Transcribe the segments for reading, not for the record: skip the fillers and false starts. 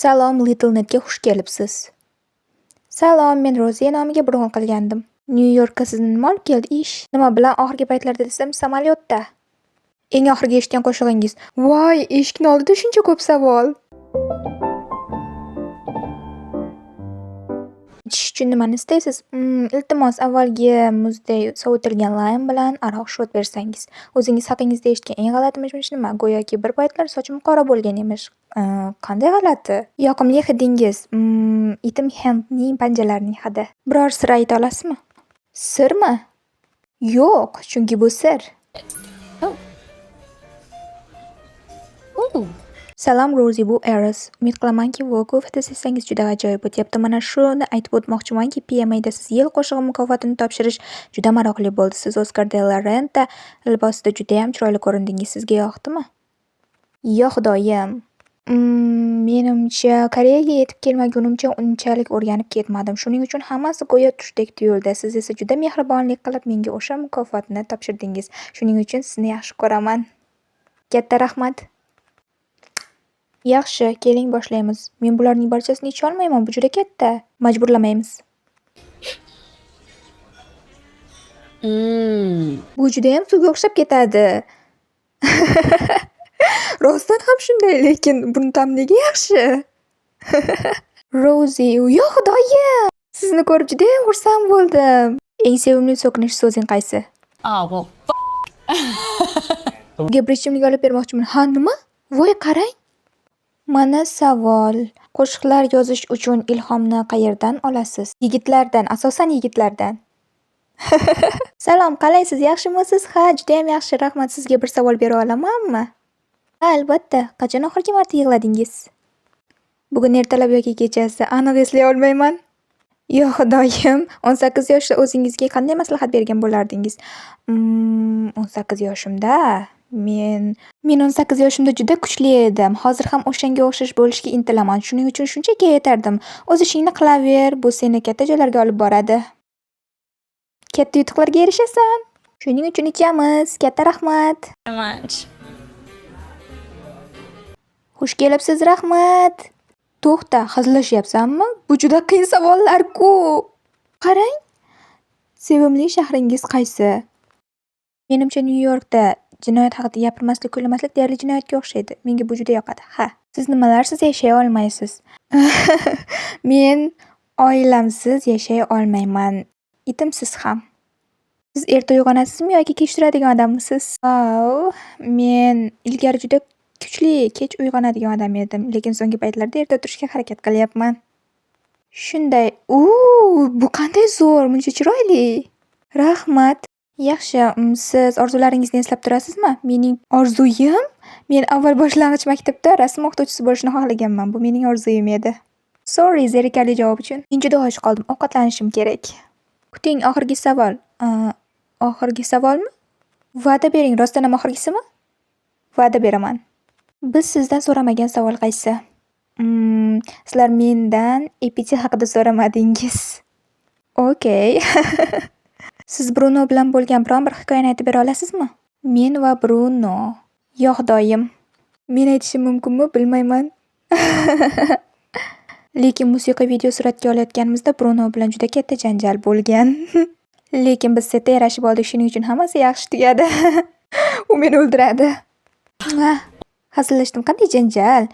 Salom, Little Netga xush kelibsiz. Salom, men Roziya nomiga bron qilgandim. Nyu-Yorkka sizni nima olib keldi? Ish. Nima bilan oxirgi paytlarda desam, samolyotda. Eng oxirgi eshitgan qo'shig'ingiz? Voy, eshikni oldida shuncha ko'p savol. Ichish uchun nimani istaysiz? Iltimos, avvalgi muzday sovitilgan laym bilan aroq shot bersangiz. O'zingiz haqingizda eshitgan eng g'alati mish-mish nima? Go'yoki bir paytlar sochim qora bo'lgan emish. Qanday g'alati? Yoqimli hidingiz? Itim Henkning panjalarining hidi. Biror sir ayta olasizmi? Sirmi? Yo'q, chunki bu sir. Oh. Ooh. Salom, Rozi, bu Eros. Umid qilamanki, Vogue fotosessiyangiz juda ajoyib o'tyapti. Mana shuni aytib o'tmoqchimanki, PMAda siz yil qo'shig'i mukofotini topshirish juda maroqli bo'ldi. Siz Oskar de la Renta libosida judayam chiroyli ko'rindingiz. Sizga yoqdimi? Yo Xudoyim. Menimcha, Koreyaga yetib kelmagunimcha unchalik o'rganib ketmadim. Shuning uchun hammasi go'yo tushdek tuyuldi. Siz esa juda mehribonlik qilib menga o'sha mukofotni topshirdingiz. Shuning uchun sizni yaxshi ko'raman. Katta rahmat. Yaxshi, keling boshlaymiz. Men bularning barchasini icholmayman, bu juda katta. Majburlamaymiz. Bu judayam suvga o'xshab ketadi. Rostdan ham shunday, lekin buni ta'mi nega yaxshi? Rozi, yo Xudoyim! Sizni ko'rib judayam xursand bo'ldim. Eng sevimli so'kinish so'zing qaysi? Oh, well, Sizga bir ichimlik olib bermoqchiman. Ha, nima? Voy, qarang. Mana savol. Qo'shiqlar yozish uchun ilhomni qayerdan olasiz? Yigitlardan, asosan yigitlardan. Salom, qalaysiz? Yaxshimisiz? Ha, judayam yaxshi, rahmat. Sizga bir savol bera olamanmi? Ha, albatta. Qachon oxirgi marta yig'ladingiz? Bugun ertalab yoki kechasi, aniq eslay olmayman. Yo Xudoyim, 18 yoshda o'zingizga qanday maslahat bergan bo'lardingiz? 18 yoshimda men 18 yoshimda juda kuchli edim. Hozir ham o'shanga o'xshash bo'lishga intilaman. Shuning uchun shunchaki aytardim: O'z ishingni qilaver, bu seni katta joylarga olib boradi. Katta yutuqlarga erishasan. Shuning uchun ichamiz. Katta rahmat. Much. Xush kelibsiz, rahmat. To'xta, hazillashyapsanmi? Bu juda qiyin savollar-ku. Qarang. Sevimli shahringiz qaysi? Menimcha, Nyu-Yorkda jinoyat haqida gapirmaslik, kuylamaslik deyarli jinoyatga o'xshaydi. Menga bu juda yoqadi. Ha. Siz nimalarsiz yashay olmaysiz? Men oilamsiz yashay olmayman. Itimsiz ham. Siz erta uyg'onasizmi yoki kech turadigan odammisiz? Vau, men ilgari juda kuchli kech uyg'onadigan odam edim, lekin so'nggi paytlarda erta turishga harakat qilyapman. Shunday, bu qanday zo'r, muncha chiroyli. Rahmat. Yaxshi, siz orzularingizni eslab turasizmi? Mening orzuyim? Men avval boshlang'ich maktabda rasm o'qituvchisi bo'lishni xohlaganman. Bu mening orzuyim edi. Sorry, zerikarli javob uchun. Men juda och qoldim, ovqatlanishim kerak. Kuting, oxirgi savol. Oxirgi savolmi? Va'da bering, rostdan ham oxirgisimi? Va'da beraman. Biz sizdan so'ramagan savol qaysi? Sizlar mendan APT haqida so'ramadingiz. Okey. Siz Bruno bilan bo'lgan biron bir hikoyani aytib bera olasizmi? Men va Bruno. Yo Xudoyim. Men aytishim mumkinmi, bilmayman. Lekin musiqa video suratga olayotganimizda Bruno bilan juda katta janjal bo'lgan. Lekin biz setda yarashib oldik, shuning uchun hammasi yaxshi tugadi. U meni o'ldiradi. Hazillashdim, qanday janjal?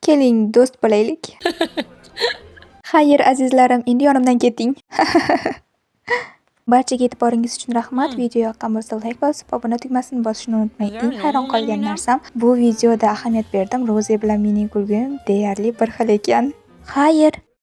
Keling, do'st bo'laylik. Xayr, azizlarim, endi yonimdan keting. Barchaga e'tiboringiz uchun rahmat. Video yoqqan bo'lsa, layk bosib, obuna tugmasini bosishni unutmang. Eng hayron qolgan narsam, bu videoda ahamiyat berdim. Rozi bilan mening kulgim deyarli bir xil ekan. Xayr.